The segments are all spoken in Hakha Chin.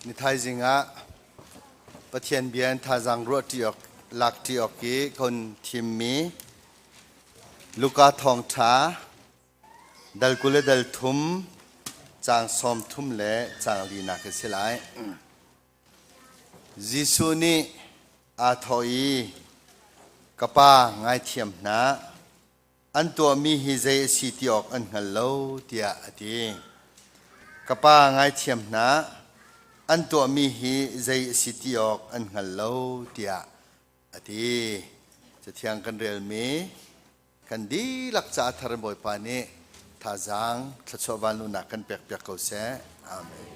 Ni thaizing ah Pathian bia in thazaang ruah ṭi awk lak ṭi awk i kon thimmi Luka thawngṭha dal 20 le dal thum caang 30 le caang linak a si lai. Jesuh nih aa thawh i, Ka Pa, ngaithiam hna. An tuahmi hi zei a si ti awk an hngal lo, tiah a ti. Ka Pa, ngaithiam hna. An tuahmi hi zei a si ti awk an hngal lo, tiah a ti. Cathiang kan relmi kan dihlak caah thar Bawipa nih thazaang thluachuah vanluhnak kan pekpiak ko seh. Amen.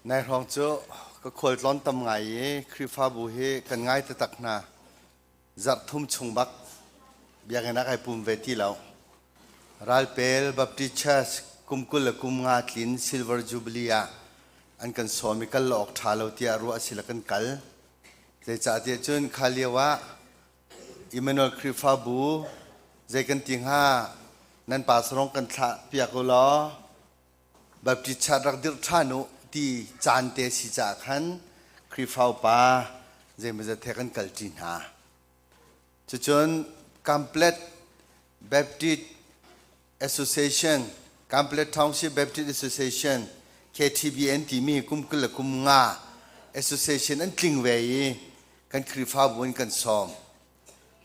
Nai hrawng cu ka khualtlawn tam ngai i Khrihfabu hi kan ngai taktak hna. Zarh thum chung bak biakinn ah kai pum ve ti lo. Ralpel Baptist Church kum 25 tlin Silver Jubilee ah an kan sawm i kal lo awk ṭha lo tiah ruah a si le kan kal. Zeicahtiah cun kha lio ah Emmanuel Khrihfabu zei kan ti hnga nan pasarong kan thlah piak u law Baptist Church rak dirh ṭhan u ti caan te si caah khan Khrihfa upa zeimawzat he kan kalṭi hna. Cucun Complete Baptist Association, Complete Township Baptist Association, KTBN timi kum 25 association an tling ve i kan Khrihfabu in kan sawm.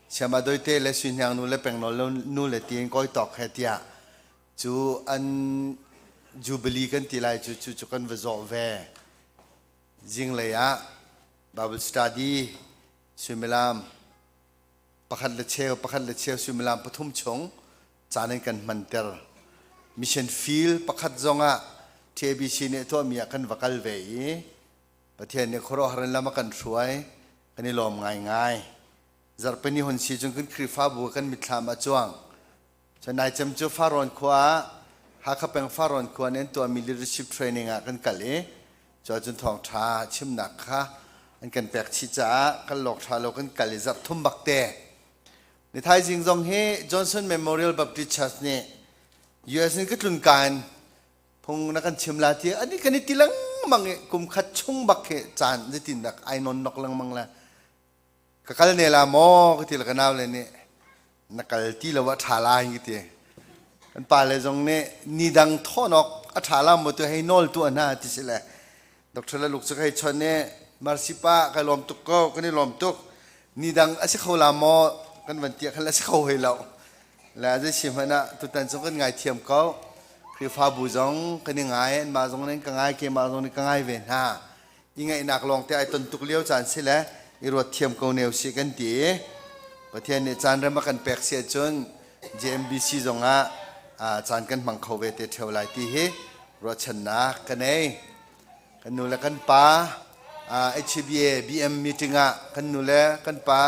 Siama Doite le Sui Hniang nu le Pengnawl nu le tiin kawi tawk he tiah cu an jubilee kan ti lai cu cu cu kan va zawh ve. Zinglei ah Bible study suimilam pakhat le cheu pakhat le cheu suimilam pathum chung caan in kan hmanter. Mission field pakhat zongah TABC nih tuahmi ah kan va kal ve i Pathian nih khuaruahhar in lam a kan hruai kan i lawm ngaingai. Zarhpini hun si cun kan Khrihfabu kan mitthlam a cuang. Cun nai cem cu Farrawn khua ah Hakha peng Farrawn khua nih an tuahmi leadership training ah kan kal i cu ahcun thawngṭha chimnak kha an kan pek chih caah kan lawk ṭha lo kan kal i zarh thum bak te. Ni thaizing zong hi Johnson Memorial Baptist Church nih US in ka tlun ka in phung na kan chim la ti ani kan i ti lengmang i kum khat chung bak khi caan zeitin dak ai non nok lengmang le ka kal ne la maw ka ti le ka nau le nih na kal ti lo ah ṭha lai ka ti kan pa le zong nih ni dang thawhnok a ṭha la maw tu hei nawl tuah hna ti si le Dr. Laluk cu hei chon i Marcy pa kai lawm tuk ko kan i lawm tuk ni dang a si kho la maw kan van tiah khan a si kho hei lo le zei si hmanh ah tutan cu kan ngai thiam ko Khrihfabu zong kan i ngai anmah zong nih ka ngai keimah zong nih ka ngai ve hna i ngaihnak lawng te ai ton tuk lio caan si le i ruat thiam ko ne usih kan ti i Pathian nih caan rem a kan pek si ahcun JMBC zongah caan kan hmang kho ve te ṭheo lai ti hi ruahchannak ka nei. Kan nu le kan pa HBA BM meeting ah kan nu le kan pa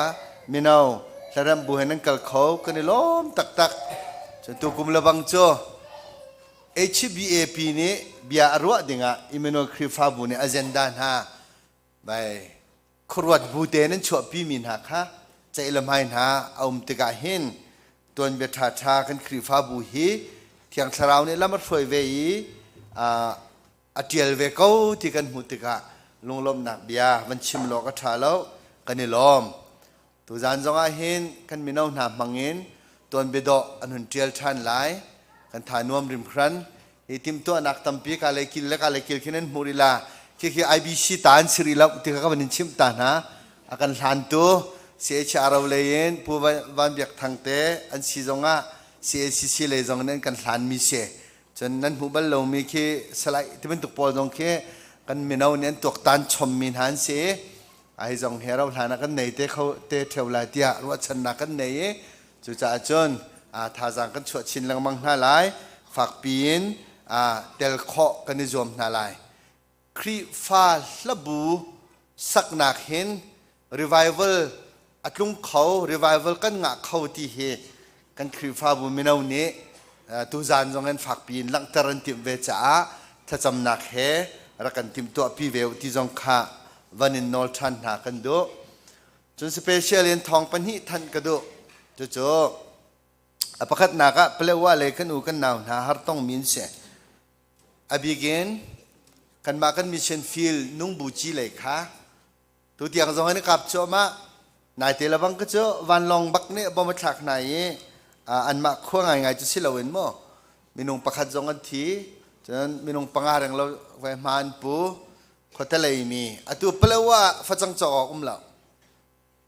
mino hlaremh bu he nan kal kho kan i lawm taktak. Cun tukum lebang cu HBAP nih bia a ruah dingah Emmanuel Khrihfabu nih agenda hna bai khuaruat bu te nan chuahpi mi hna kha ceih le hmai hna a um tikah hin tuanbia ṭhaṭha kan Khrihfabu hi Thiang Thlarau nih lam a hruai ve i a ṭial ve ko ti kan hmuh tikah lunglawmhnak bia van chim lawk a ṭha lo kan i lawm. Tuzaan zongah hin kan mino hna hmangin tuanbia dawh an hun ṭial ṭhan lai. Kan tha nuam rimhran. Hi timhtuahnak tampi ka le kil le ka le kil khin an hmuh rih la. Khikhi IBC ta an si rih lo ti kha ka van in chimh ta hna. A kan hlantu CHRO lei in Pu Van Biak Thang te an si zongah CACC lei zong in an kan hlanmi si. Cun nan hmuh bal lomi khi Salai ti bantuk pawl zong khi kan mino nih an tuaktan chommi hna an si. Ai zong he ro hlan ah kan nei te kho te ṭheo lai tiah ruahchannak kan nei i cucaah cun thazaang kan chuah chin lengmang hna lai fakpi in tel khawh kan i zuam hna lai Khrihfa hlabu saknak hin revival a tlung kho revival kan ngah kho ti hi kan Khrihfabu mino nih tuzaan zong in fakpi in langhter an timh ve caah thlacamnak he rak kan timhtuahpi ve u ti zong kha van in nawl ṭhan hna kan duh. Cun special in thawng pahnih thanh ka duh. Cucu a pakhatnak ah Palewa le kan u kan nau hna hartong mi an si. A bik in kanmah kan mission field nungbu ci lei kha Tutiang zong an i kap cuahmah. Naite lebang ka cu vanlawng bak nih bom a thlak hna i anmah khua ngaingai cu si loin maw minung pakhat zong an thi cun minung panga reng lo vai hma an pu khuate lei mi atu Palawa ah facang cawk awk um lo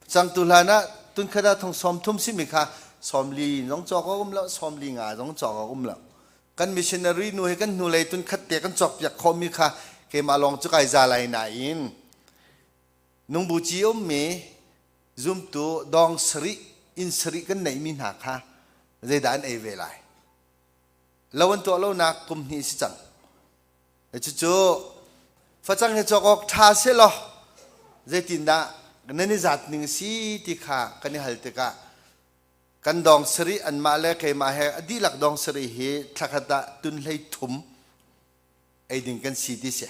facang tu hlan ah tunkhat ah thong 30 simi kha 40 zong cawk awk um lo 45 zong cawk awk um lo kan missionary nu he kan hnulei tun khat te kan cawk piak khawhmi kha keimah lawng cu kai za lai nain nungbu ci ummi zumtu dong sarih inn sarih kan neihmi hna kha zeidah an ei ve lai lo an tuah lonak kum hnih si cang cucu. Facang hi cawk awk ṭha selaw zeitindah nan i zat ning si ti kha kan i hal tikah kan dawng sarih anmah le keimah he a dihlak dawng sarih hi thlakhat ah tun hlei thum ei ding kan si ti si.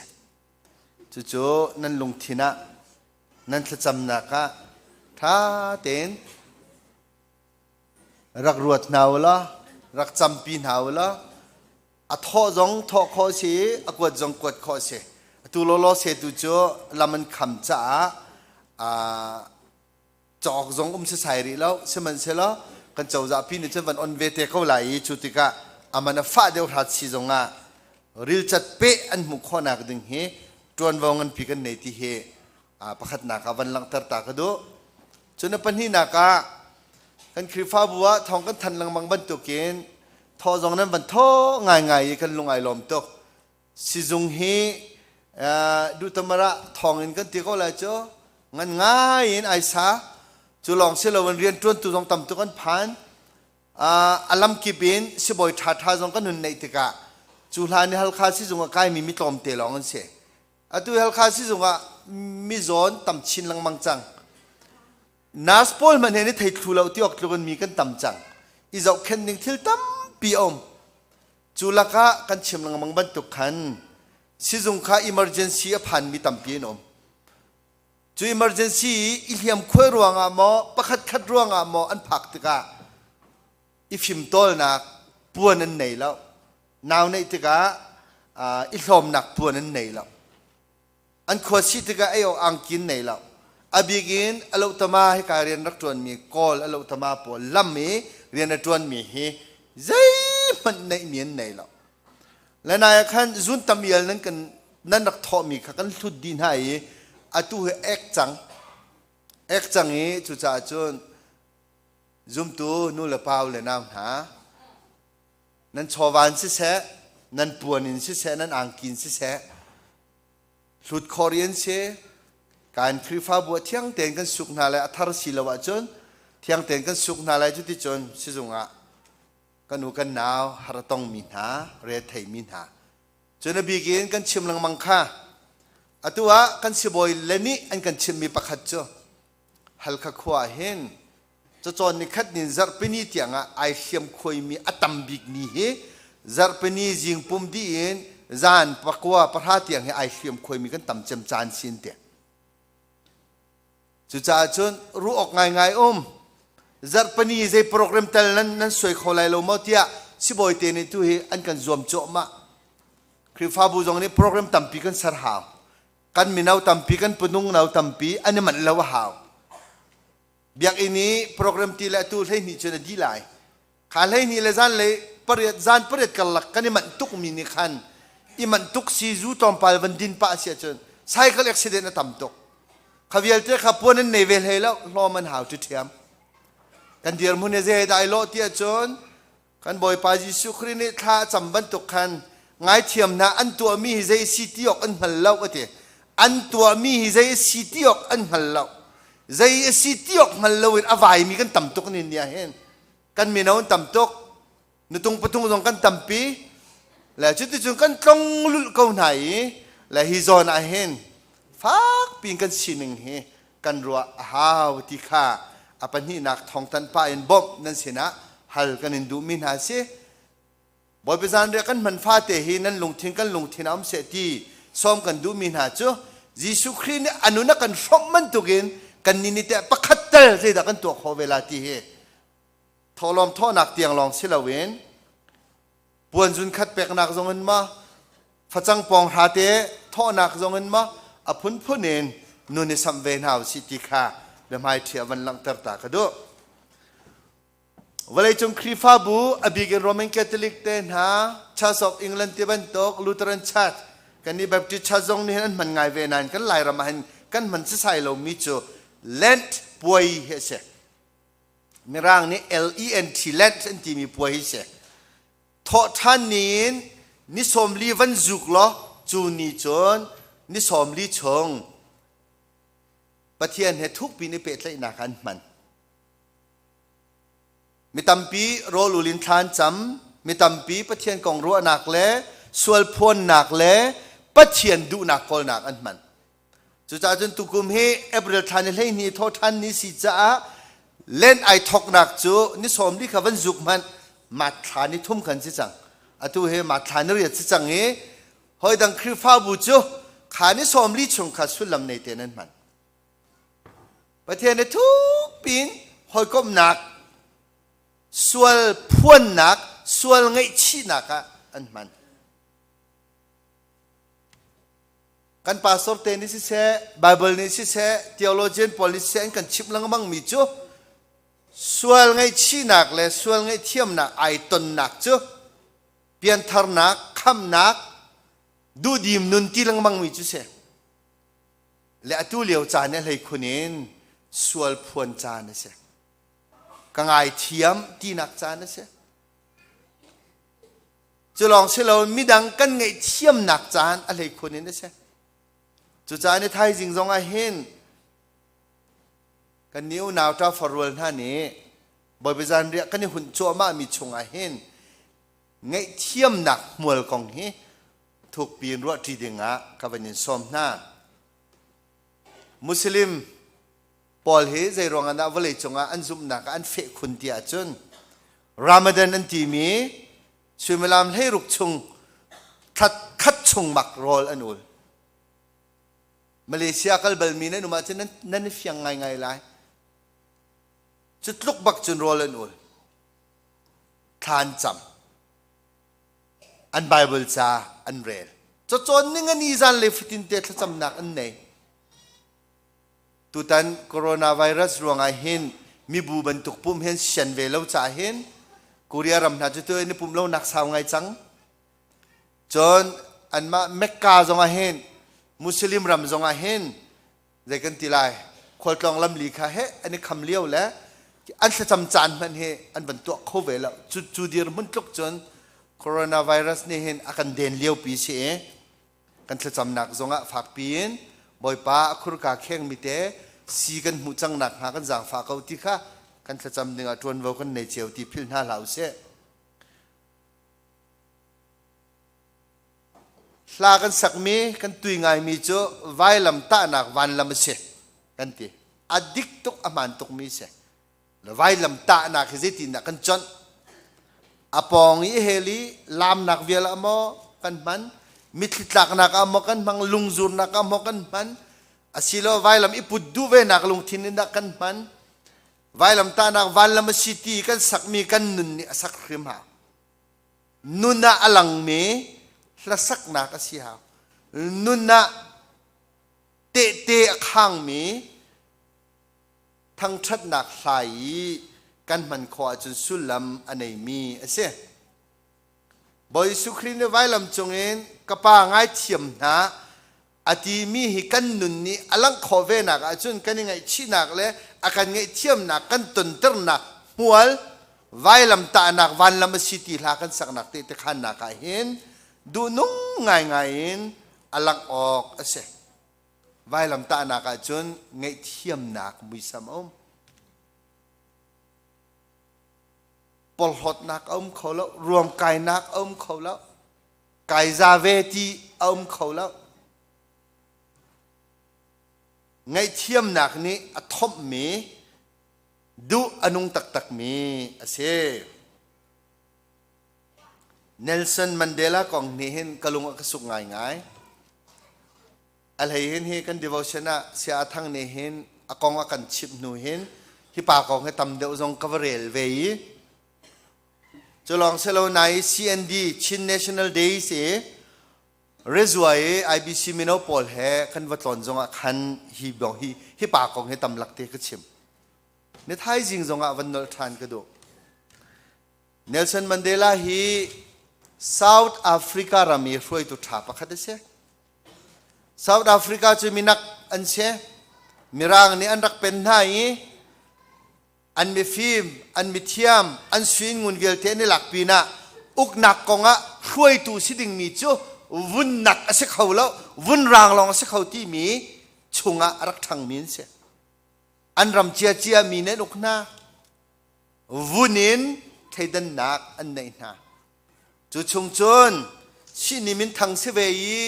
Cucu nan lungthin ah nan thlacamnak ah ṭha tein rak ruat hna u law rak campi hna u law a thawh zong thawh khawh si a kuat zong kuat khawh si. Atu lawlaw se tu cu lam an kham caah cawk zong um sisai rih lo. Sihmanhsehlaw kan cozah pi nih cun van on ve te ko lai i cu tikah aman a fah deuh hrat si zongah rilcat peh an hmuh khawhnak ding hi ṭuanvo nganpi kan nei ti hi pakhatnak ah van langhter ta ka duh. Cun a pahnihnak ah kan Khrihfabu ah thawng kan thanh lengmang bantukin thaw zong nan van thaw ngaingai i kan lung ai lawm tuk. Sizung hi duhtamara thawng in kan ti ko lai cu ngan ngai in ai sa. Cu lawng si loin rianṭuantu zong tam tuk an phan. A lamkip in sibawi ṭhaṭha zong kan hun neih tikah cu hlan i Halkha sizung ah kaimi mi tlawmte lawng an si. Atu Halkha sizung ah mizawn tam chin lengmang cang. Nurse pawl hmanh he ni thei thlu lo ti awk tluk in mi kan tam cang. I zohkhenh ding thil tampi a um. Cu lakah kan chim lengmang bantuk khan sizung kha emergency a phanmi tampi an um. Cu emergency i hliam khuai ruangah maw pakhat khat ruangah maw an phak tikah i fimtawlnak puan an nei lo. Nau neih tikah i hlawmnak puan an nei lo. An khua si tikah ei awk angkin nei lo. A bik in a lohtama hika rian rak ṭuanmi Kawl a lohtama pawl lam i rian a ṭuanmi hi zeihmanh neihmi an nei lo. Le nai ah khan zun tam ial nan kan nan rak thawhmi kha kan hlut dih hna i atu hi ek cang ek cang i cucaah cun zumtu nu le pa le nau hna nan chawva in siseh, nan puan in siseh, nan angki in siseh, hlut khawh rian si, kan Khrihfabu ah thiang tein kan suk hna lai, a thar si lo ahcun thiang tein kan suk hna lai cuticun sizung ah kan u kan nau har a tongmi hna, re a theimi hna. Cun a bik in kan chim lengmang kha atu ah kan sibawi le nih an kan chimmi pakhat cu Halkha khua ah hin cacawn nikhat nin zarhpini tiangah ai hliam khuaimi a tam bikmi hi zarhpini zing pum dih in zan pakua pahra tiang hi ai hliam khuaimi kan tam cem caan sin te. Cucaah cun ruah awk ngaingai um. Zarhpini zei program tel nan nan suai kho lai lo maw tiah sibawi te nih tu hi an kan zuam cuahmah. Khrihfabu zong nih program tampi kan ser hau. Kan mino tampi kan punung no tampi an i manh lo a hau. Biakinn i program ti le atu 12 cun a dih lai. Kha 12 le zan le pariat zan pariat karlak kan i manh tuk mi nih khan i manh tuk si zu tlawmpal van din pah si ahcun cycle accident a tam tuk. Kha vialte kha puan an nei ve hlei lo hlawm an hau ṭhiam. Kan dirhmun hi zei dai lawh ti ahcun kan Bawipa Jesuh Khrih nih thla a cam bantuk khan ngaithiam hna an tuahmi hi zei si ti awk an hngal lo a ti. An tuahmi hi zei si ti awk an hngal lo. Zei a si ti awk hngal loin a vaimi kan tam tuk ni ni ah hin. Kan mino an tam tuk. Nutung patung zong kan tampi. Le cuticun kan tlong lulh ko hna i le hi zawn ah hin fak piin kan sining hi kan ruah a hau ti kha a pahnihnak thawngtanh pah in bawmh nan sinah hal kan in duhmi hna si. Bawipa zanriah kan hman fate hi nan lungthin kan lungthin ah um seh ti sawm kan duhmi hna cu Jesuh Khrih nih a nun a kan hrawmh bantukin kan nih nih teh pakhat tel zeidah kan tuah khawh ve la ti hi thawhlawm thawhnak tiang lawng si loin puan zun khat peknak zong in ma facang pawng hra te thawhnak zong in ma a phunphun in nun i samh ve hna usih ti kha biahmai ṭhi a van langhter ta ka duh. Vawleicung Khrihfabu a bik in Roman Catholic te hna, Church of England ti bantuk Lutheran Church, kannih Baptist Church zong nih hin an hman ngai ve nain kan Lairam ah hin kan hman sisai lomi cu Lent puai hi a si. Mirang nih L-E-N-T Lent an timi puai hi a si. Thawhṭhan ni in ni 40 van zuk law cu ni cun ni 40 chung Pathian he thukpi in i pehtlaihnak an hman. Mi tampi rawl ul in thla an cam, mi tampi Pathian kong ruahnak le sual phuannak le Pathian duhnak kawlnak an hman. Cucaah cun tukum hi April thla ni 12 thawṭhan ni si caah Lent ai thawknak cu ni 40 kha van zuk hmanh mat thla ni thum khan si cang. Atu hi mat thla ni riat si cang i hawidang Khrihfabu cu kha ni 40 chung kha sullam nei tein an hman. Pathian he thuk piin hawikomhnak, sual phuannak, sual ngaihchihnak ah an hman. Kan pastor te nih siseh, Bible nih siseh, theologian pawl nih siseh an kan chimh lengmang mi cu sual ngaihchihnak le sual ngaihthiamnak ai tonnak cu piantharnak, khamnak, duhdim nun ti lengmang mi cu si. Le atu lio caan hi hleikhun in sual phuan caan a si. Ka ngaithiam tinak caan a si. Cu lawng si lo midang kan ngaihthiamnak caan a hleikhun in a si. Cucaah ni thaizing zong ah hin kan ni unau ṭa farrual hna nih Bawipa zanriah kan i hunh cuahmah mi chung ah hin ngaihthiamnak hmual kong hi thukpi in ruahṭi ding ah ka van in sawm hna. Muslim pawl hi zei ruang ah dah vawlei cungah an zumhnak ah an feh khun ti ahcun Ramadan an timi suimilam 16 chung thlat khat chung mak rawl an ul. Malaysia kal balmi nan um ahcun nan, nan i fiang ngaingai lai. Cu tluk bak cun rawl an ul. Thla an cam. An Bible ca an rel. Cacawn ning an i zan le fatin te thlacamnak an nei. Tutan coronavirus ruangah hin mibu bantuk pum hin sian ve lo caah hin Korea ram hna cu tu in pum lo nak sau ngai cang. Cun anmah Mecca zongah hin Muslim ram zongah hin zei kan ti lai khualtlawng lamli kha he an i kham lio le an thlacam caan hmanh hi an van tuah kho ve lo. Cu cu dirhmun tluk cun coronavirus nih hin a kan den lio pi si i kan thlacamnak zongah fakpi in Bawipa a khurka khengmi te si kan hmuh cang nakhnga kan zaangfah ko ti kha kan thlacam dingah ṭuanvo kan nei cio ti philh hna hlah usih. Hla kan sakmi kan tui ngaimi cu vailam tahnak vanlam a si kan ti. A dik tuk a hmaan tukmi si. Le vailam tahnak hi zeitindah kan conh? A pawng i hel i laamnak vial ah maw kan hman? Mitthli tlaknak ah maw kan hmang? Lungzurnak ah maw kan hman? Asilo vailam i put duh venak lungthin in dah kan hman? Vailam tahnak vanlam a si ti kan sakmi kan nun nih a sak hrim hau. Nun ah a langmi hlasaknak a si hau. Nun ah tehte a khangmi thangṭhatnak hla i kan hman khawh ahcun sullam a neimi a si. Bawi Jesuh Khrih nih vailam cungin ka pa ngaithiam hna a timi hi kan nun nih a langh khawh venak ahcun kan i ngaihchihnak le a kan ngaihthiamnak kan tonternak hmual vailam tahnak vanlam a si ti hla kan saknak tehte khannak ah hin duhnung ngaingai in a langh awk a si. Vailamtahnak ahcun ngaihthiamnak muisam a um. Porhlawtnak a um kho lo, ruamkainak a um kho lo, kaiza ve ti a um kho lo. Ngaihthiamnak nih a thomhmi duh a nung taktakmi a si. Nelson Mandela kong nih hin ka lung a ka suk ngaingai. A hlei hin hi kan devotion ah Saya Thang nih hin a kong a kan chimh hnu hin hi pa kong hi tam deuh zong ka va rel ve i cu lawng si lo nai CND Chin National Days i Rezua i IBC mino pawl he kan va tlawn zong ah khan hi bong hi hi pa kong hi tam lak te ka chim. Ni thaizing zong ah van nolh ṭhan ka duh. Nelson Mandela hi South Africa ram i hruaitu ṭha pakhat a si. South Africa cu minak an si. Mirang nih an rak pen hna i an mifim, an mithiam, an sui ngun vialte an i lak pinah uknak kongah hruaitu si dingmi cu vunnak a si kho lo, vunrang lawng a si kho timi chungah a rak ṭhangmi an si. An ram ciacia mi nih an uk hna. Vun in thleidannak an neih hna. Cu chung cun sihni minthang si ve i.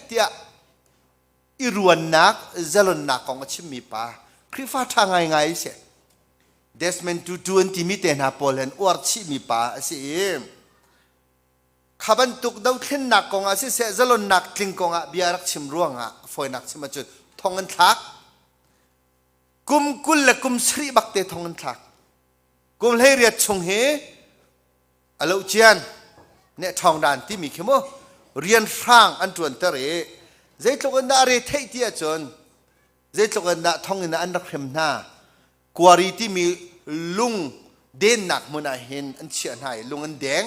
tiah i ruannak zalonnak kong a chimmi pa Khrihfa ṭha ngaingai a si. Desmond Tutu an timi te hna pawl hen uar chihmi pa a si i kha bantuk dothlennak kong ah siseh zalonnak tling kong ah bia rak chim ruangah fawinak chim ahcun thong an thlak. Kum 20 le kum sarih bak te thong an thlak. Kum 18 chung hi a lo cian ne ṭhawng dan timi khi mu rian hrang an ṭuanter i zeitluk in dah a re theih ti ahcun zeitluk in dah thong in an rak hrem hna kuari timi lung dennak hmun ah hin an chiah hna i lung an deng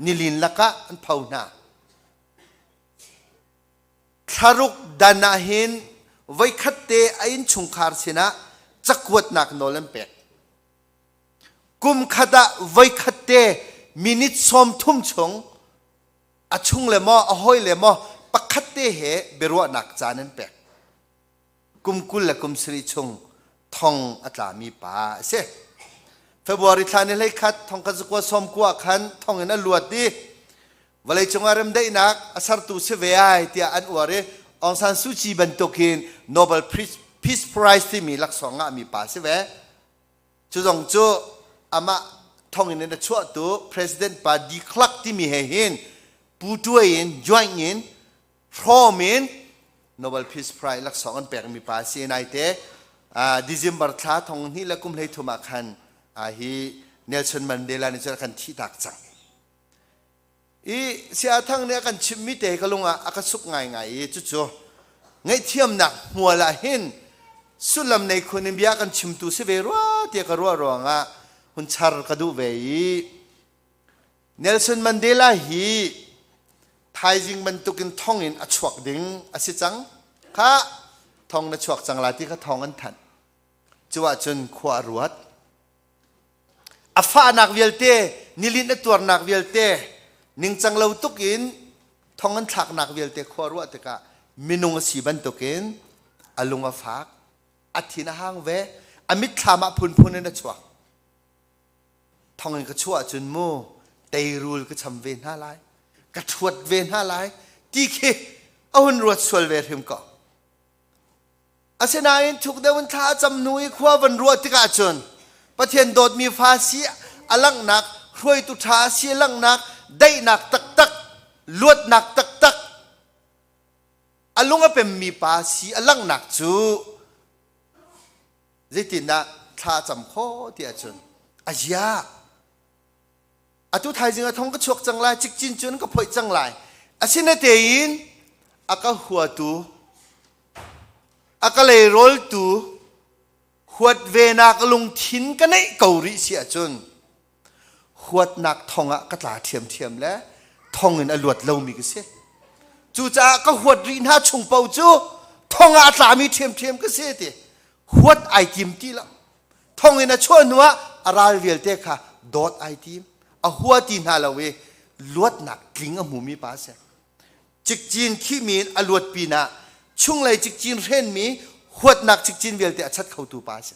nilin lakah an pho hna thlaruk dan ah hin voikhat te a innchungkhar sinah cakuatnak nawl an pek Kum khat ah voikhat te minute 30 chung a chung le maw a hawi le maw pakhat te he biaruahnak caan an pek. Kum 20 le kum sarih chung thong a tlami pa a si. February thla ni 11 thong khat zakua sawm kua khan thong in a luat i vawleicung ah remdaihnak a sertu si ve ai tiah an uar i Aung San Suu Kyi bantukin Nobel Peace Prize timi laksawng ngahmi pa si ve. Cu zong cu amah thonginn in a chuahtu President pa de Klerk timi he hin putuai in joint in hrawm in Nobel Peace Prize laksawng an pekmi pa si nai te December thla thong hnih le kum 13 ah khan hi Nelson Mandela nih cun a kan thihtak cang. I Saya Thang nih a kan chimhmi te ka lung ah a ka suk ngaingai i cucu ngaihthiamnak hmual ah hin sullam nei khun in bia kan chimtu si ve rua tiah ka ruah ruangah hun char ka duh ve i Nelson Mandela hi thaizing bantukin thong in a chuak ding a si cang kha thong na chuak cang la ti kha thong an thanh cu ahcun khua a ruat A fahnak vialte, nilin a tuarnak vialte, ningcang lo tuk in thong an thlaknak vialte khua ruah tikah minung a si bantukin a lung a fak, a thin a hang ve, a mitthlam ah phunphun in a chuak. Thong in ka chuah ahcun mu teirul ka cham ve hna lai, ka ṭhuat ve hna lai ti khi a hun ruat sual ve hrim ko. Asinain thuk deuh in thla a cam hnu i khua van ruah tikah cun Pathian dawtmi fa si a langhnak, hruaitu ṭha si a langhnak, daihnak taktak, luatnak taktak, a lung a pemmi pa si a langhnak cu zeitindah thla a cam khawh ti ahcun a zia. Atu thaizing ah thong ka chuak cang lai, cikcin cun ka phoih cang lai. Asinatein a ka huatu, a ka leiroltu, huat venak lungthin ka neih ko rih si ahcun huatnak thong ah ka tla ṭhiamṭhiam le thong in a luat lomi ka si. Cucaah ka huat rih hna chung paoh cu thong ah a tlami ṭhiamṭhiam ka si ti. Huat ai tim ti lo. Thong in a chuah hnuah a ral vialte kha dawt ai tim. A hua ti hna lo i luatnak tling a hmumi pa a si. Cikcin khihmi in a luat pinah chunglei cikcin hrenmi huatnak cikcin vialte a chat khotu pa a si.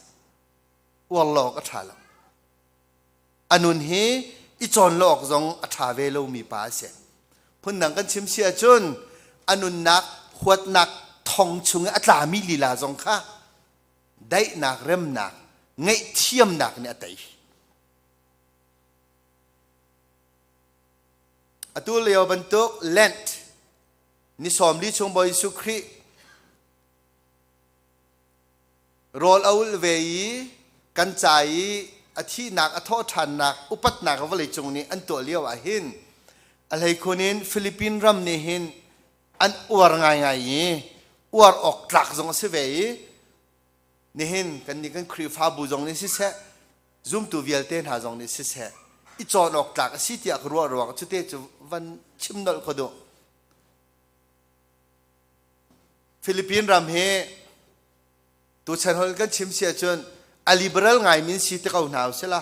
Uar lo awk a ṭha lo. A nun hi i cawn lo awk zong a ṭha ve lomi pa a si. Phundang kan chim si ahcun a nunnak huatnak thong chung i a tlami lila zong kha daihnak remnak ngaihthiamnak nih a tei. Atu lio bantuk Lent ni 40 chung Bawi Jesuh Khrih rawl a ulh ve i kan ca i a thihnak a thawhṭhannak upatnak vawleicung nih an tuah lio ah hin a hleikhun in Philippine ram nih hin an uar ngaingai i uar awk tlak zong a si ve i nihin kan nih kan Khrihfabu zong nih siseh zumtu vialte hna zong nih siseh i cawn awk tlak a si tiah ka ruah ruang cute cu van chim nolh ka duh. Philippine ram hi tuchan hol kan chim si ahcun a liberal ngai min si te ko hna usila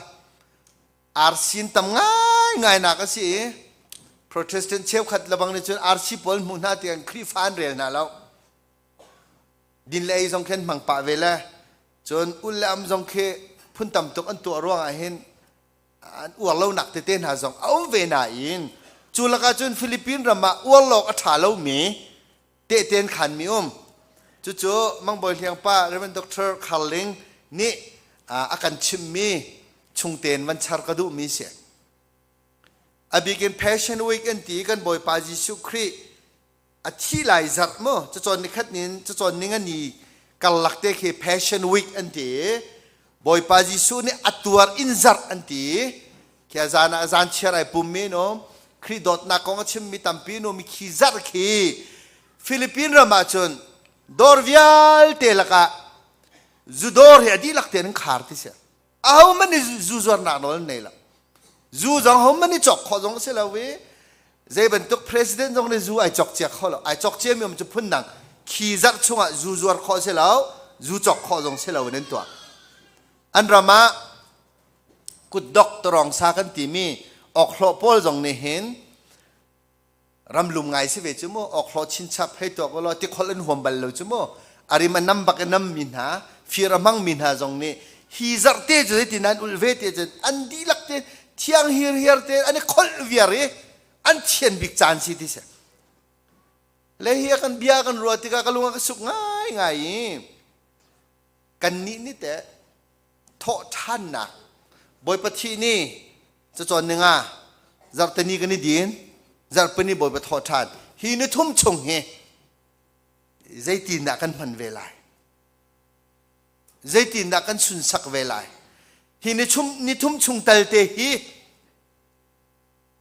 RC in tam ngai ngai nak a si i Protestant cheukhat lebang nih cun RC pawl hmuh hna tiang Khrihfa an rel hna lo din le ei zong khin hmang pah ve le cun ul le am zong khi phun tam tuk an tuah ruangah hin an uar lonak tete hna zong a um ve nain cu lakah cun Philippine ram ah uar lawk a ṭha lomi. Tehte an khanmi um. Cucu Mangbawi Hliangpa Rev. Dr. Carl Ling nih a kan chimmi chungten van char ka duhmi si. A bikin Passion Week an ti kan Bawipa Jesuh Khrih a thi lai zarh mu cacawn nikhat nin cacawn ning ani karlak te khi Passion Week an ti. Bawipa Jesuh nih a tuar in zarh an ti. Khia zan ah zan chiar ai pummi no Khrih dawtnak kong a chimmi tampi no mi khi zarh khi Philippine ram ah cun dawr vialte lakah zu dawr hi a dihlak tein an khar ti si. Ahohmanh nih zu zuarnak nawl an nei lo. Zu zong hohmanh nih cawk khawh zong a si lo i zei bantuk president zong nih zu ai cawk cia kho lo. Ai cawk ciami um cu phundang khi zarh chungah zu zuar khawh si lo, zu cawk khawh zong si lo in an tuah. An ram ah kutdok tarong sa kan timi awkhlawh pawl zong nih hin ramlum ngai si ve cu mu awkhlawh chinchap hei tuak law tikholh an huam bal lo cu mu arim a nam bak i nam mi hna fir a hmang mi hna zong nih hi zarh te cu zeitin an ulh ve te cun an dihlak te thiang hirhiar te an i kholh viar i an thian bik caan si ti si le hi kan bia kan ruah tikah ka lung a ka suk ngai ngai i kan nih nih teh thawhṭhannak Bawipa thih ni cacawn ninga zarhteni kan i din zarhpini Bawipa thawhṭhan hi ni thum chung hi zeitindah kan hman ve lai zeitindah kan sunsak ve lai hi ni chum ni thum chung tal te hi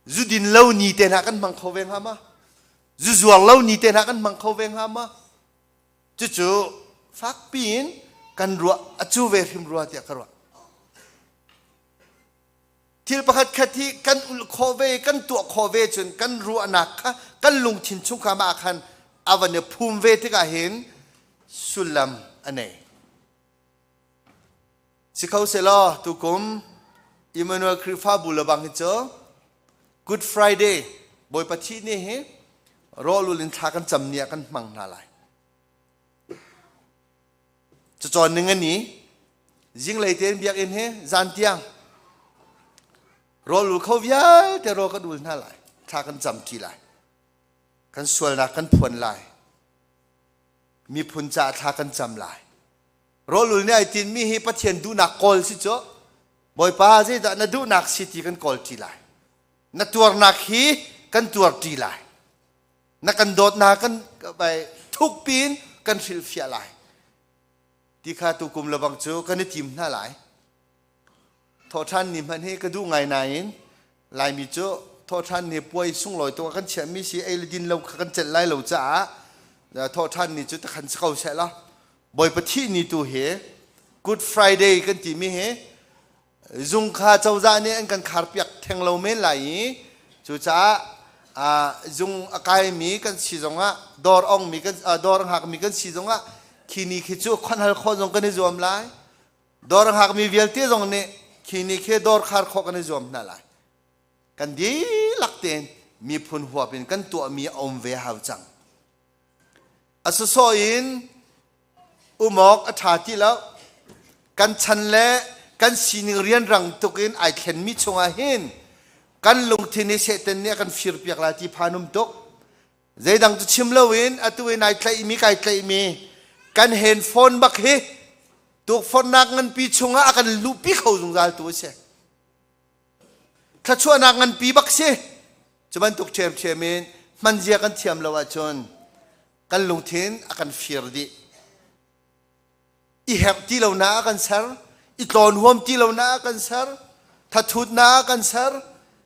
zu din lo ni te hna kan hmang kho ve hnga ma zu zuar lo ni te hna kan hmang kho ve hnga ma Cucu fakpi in kan ruah a cu ve hrim rua tiah ka ruah. Thil pakhat khat hi kan ulh khawh ve, kan tuah khawh ve cun kan ruahnak kha kan lungthin chung kha mah khan a van i phum ve tikah hin sullam a nei. Si kho selaw tukum Emmanuel Khrihfabu lebang hi cu Good Friday Bawipa thih ni hi rawlul in thla kan cam ni ah kan hmang hna lai. Cacawn ning ani zinglei tein biakinn hi zan tiang rawlul kho vialte rawl kan ul hna lai thla kan cam ṭi lai kan sualnak kan phuan lai miphun caah thla kan cam lai Rawlul nih ai tinmi hi Pathian duhnak kawl si cu Bawipa zeidah na duhnak si ti kan kawl ṭi lai. Na tuarnak hi kan tuar ṭi lai. Na kan dawtnak kan thuk piin kan hrilhfiah lai. Ti kha tukum lebang cu kan i tim hna lai. Thawhṭhan ni hmanh hi ka duh ngai nain Laimi cu thawhṭhan ni puai sunglawi tuk ah kan chiahmi si ei le din lo kha kan celh lai lo caah thawhṭhan ni cu takhan si ko seh law Bawipa thih ni tu hi Good Friday kan timi hi zung kha cozah nih an kan kharpiak theng lo men lai i cucaah zung a kaimi kan si zongah dawr ongmi kan dawr hngakmi kan si zongah khi ni khi cu khonhal khawh zong kan i zuam lai Dawr a hngakmi vialte zong nih khi ni khi dawr khar khawh kan i zuam hna lai. Kan dihlak tein miphun huap in kan tuahmi a um ve hau cang. A sawsawh in um awk a ṭha ti lo. Kan chan le kan sining rianrang tuk in ai thlenmi chungah hin kan lungthin hi Satan nih a kan firpiak lai ti phan um tuk. Zeidang cu chim loin atu in ai tlaihmi kai tlaihmi kan handphone bak hi tukforhnak nganpi chungah a kan luhpi kho zungzal tu a si. Thluachuahnak nganpi bak si. Cu bantuk ṭhiamṭhiam in hmanzia kan thiam lo ahcun kan lungthin a kan fir dih. I herh ti lo na a kan ser, i tlawn huam ti lo na a kan ser, thathutnak a kan ser,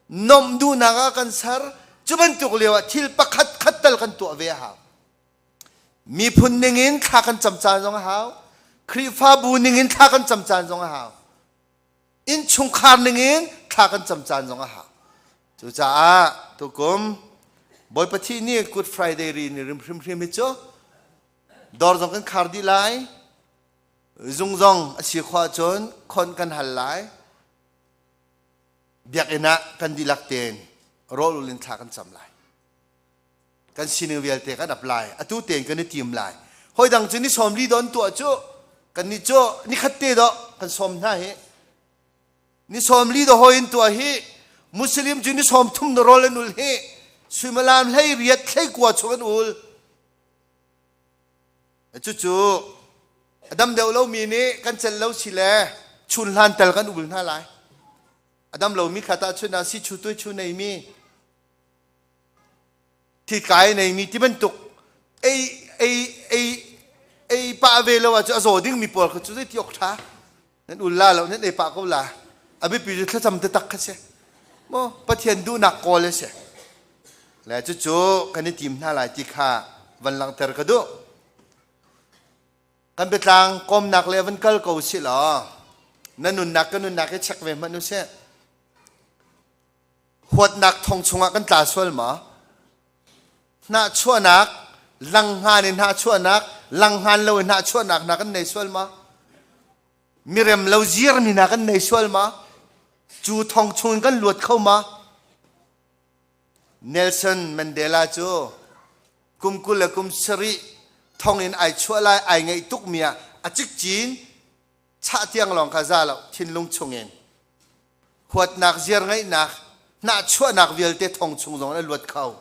nomh duhnak a kan ser. Cu bantuk lio ah thil pakhat khat tal kan tuah ve a hau. Miphun ningin thla kan cam caan zong a hau. Khrihfabu ningin thla kan cam caan zong a hau. Innchungkhar ningin thla kan cam caan zong a hau. Cucaah tukum Bawipa thih ni Good Friday ri ni rim hrimhrim hi cu Dawr zong kan khar dih lai. Zung zong a si khawh ahcun khon kan hal lai. Biakinn ah kan dihlak tein rawl ul in thla kan cam lai. Kan sining vialte kan ap lai. Atu tein kan i tim lai. Hawi dang cu ni sawm li don tuah cu kan nih cu ni khat te dawh kan sawm hna hi. Ni sawm li do hawi in tuah hi Muslim cu ni sawm thum na rawl an ul hi suimilam hlei riat hlei kua chung an ul. Cucu a dam deuh lomi nih kan celh lo si le chun hlan tal kan ul hna lai. A dam lomi kha tahchun ah si chu tui chu neimi thikai neimi ti bantuk ei ei ei ei pah ve lo ahcun a zaw dingmi pawl kha cu zeiti awk ṭha nan ul la lo nan ei pah ko la. A biapi cu thlacam taktak kha si maw? Pathian duhnak kawl a si le cucu kan i tim hna lai ti kha van langhter ka duh. Kan biatlang kawmnak le van kal ko si law na nunnak ka nunnak i check ve hmanh u sih. Huatnak thong chungah kan tla sual ma? Hnahchuahnak, langhngan in hnahchuahnak, langhngan lo in hnahchuahnak hna kan nei sual ma? Mirem lo zirmi hna kan nei sual ma? Cu thong chung in kan luat kho ma? Nelson Mandela cu kum 20 le kum 70 thong in ai chuah lai ai ngaih tukmi ah a cikcin chah tiang lawng kha za lo, thinlung chungin huatnak, ziar ngeihnak, hnahchuahnak vialte thong chung zong a luat kho.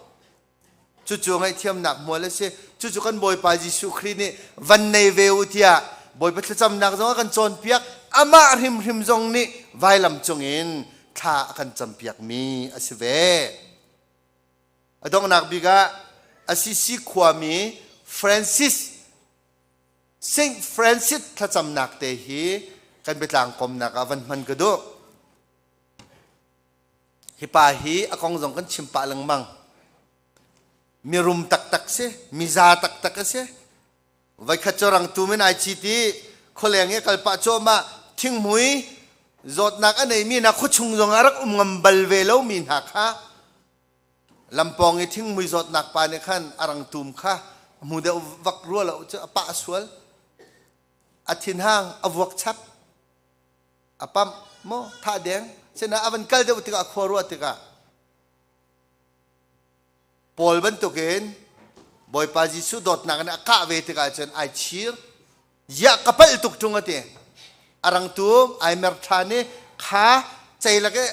Cucu ngaihthiamnak hmual a si. Cucu kan Bawipa Jesuh Khrih nih van nei ve u tiah Bawipa thlacamnak zong a kan cawnpiak. Amah hrimhrim zong nih vailam cungin thla a kan campiakmi a si ve. A donghnak bik ah Assisi khuami Francis, Saint Francis thlacamnak te hi kan biatlang komnak ah van hman ka duh. Hi pa hi a kong zong kan chim pah lengmang. Mirum taktak si, miza taktak a si. Voikhat cu rangtum in ai cit i khualeng i kal pah cuahmah thinghmui zawtnak a neimi hna khuachung zong ah rak um ngam bal ve lomi hna kha Lampawng i thingmui zawtnak pa nih khan a rangtum kha a hmu deuh vak rua lo cu a pah sual. A thinhang a vuak chap. A pamh maw thah deng. Sinain a van kal deuh tikah, khua ruah tikah Paul bantukin Bawipa Jesuh dawtnak in a kah ve tikah cun ai chir. Ziah ka palh tuk ṭung a ti. A rangtum ai mer ṭhan i kha ceilak i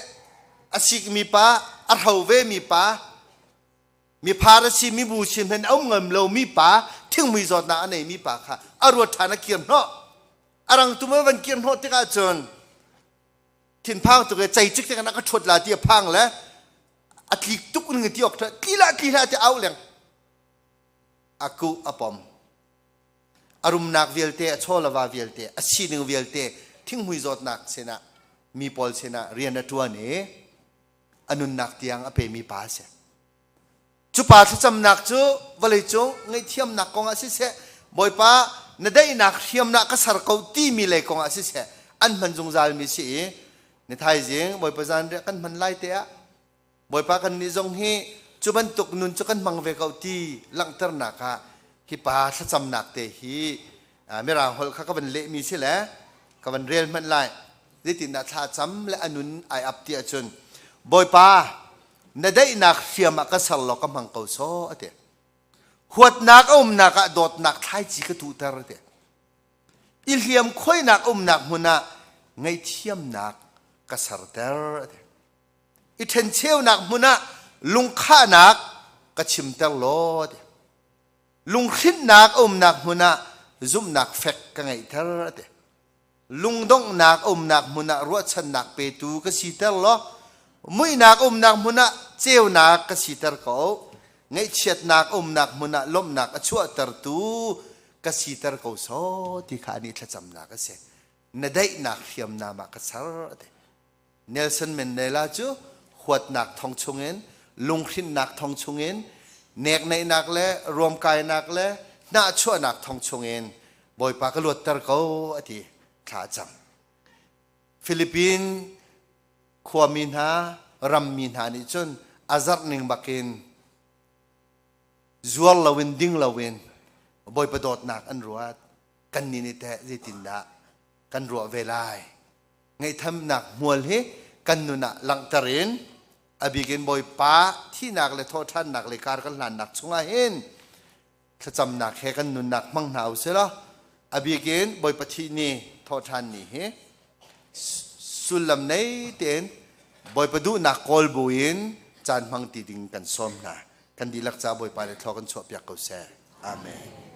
a sikmi pa, a hro vemi pa, mi Pharisee mibu sin hmanh a um ngam lomi pa, thingmui zawtnak a neimi pa kha a ruat ṭhan, a kir hnawh. A rangtum a van kir hnawh tikah cun thinphang tuk i ceicik te kan a ka ṭhuat la ti a phang le a tlik tuk ning ti awk tli lah tli hlah ti au leng a kuh a pom. A rumnak vialte, a chawlava vialte, a sining vialte thinghmui zawtnak sinah, mi pawl sinah rian a ṭuan i a nunnak tiang a pemi pa a si. Cu pa thlacamnak cu vawleicung ngaihthiamnak kong ah siseh, Bawipa na daihnak hriamnak ka ser ko timi lei kong ah siseh, an hman zungzalmi si i ni thaizing Bawipa zanriah kan hman lai te ah Bawipa, kannih zong hi cu bantuk nun cu kan hmang ve ko ti langhternak ah hi pa thlacamnak te hi Mirang holh kha ka van lehmi si le ka van rel hmanh lai. Zeitindah thla cam le a nun ai ap ti ahcun, Bawipa, na daihnak hriam ah ka ser law ka hmang ko sawh, a ti. Huatnak a umnak ah dawtnak thlaici ka tuhter, a ti. I hliam khuainak umnak hmun ah ngaihthiamnak ka serter, a ti. I ṭhencheunak hmun ah lungkhahnak ka chimter law ti. Lunghrinhnak a umnak hmun ah zumhnak fek ka ngeihter a ti. Lungdonghnak a umnak hmun ah ruahchannak petu ka siter law muihnak a umnak hmun ah ceunak ka siter ko. Ngaihchiatnak a umnak hmun ah lawmhnak a chuahtertu ka siter ko sawh ti kha anih thlacamnak a si. Na daihnak hriamnam ah ka ser a ti. Nelson Mandela cu huatnak thong chungin, lunghrinhnak thong chungin, nekneihnak le ruamkainak le hnahchuahnak thong chungin Bawipa ka luatter ko a ti, thla a cam. Philippine khuami hna, rammi hna nih cun a zarh ning bakin zuar loin ding loin Bawipa dawtnak an ruat. Kannih nih teh zeitindah kan ruah ve lai? Ngaihthamnak hmual hi kan nun ah langhter in a bik in Bawipa thihnak le thawhṭhannak le kar kan hlannak chungah hin thlacamnak he kan nunnak hmang hna u sih law a bik in Bawipa thih ni, thawhṭhan ni hi sullam nei tein Bawipa duhnak kawl buin caan hmang ti ding kan sawm hna. Kan dihlak ca Bawipa le thlaw kan chuahpiak ko seh. Amen.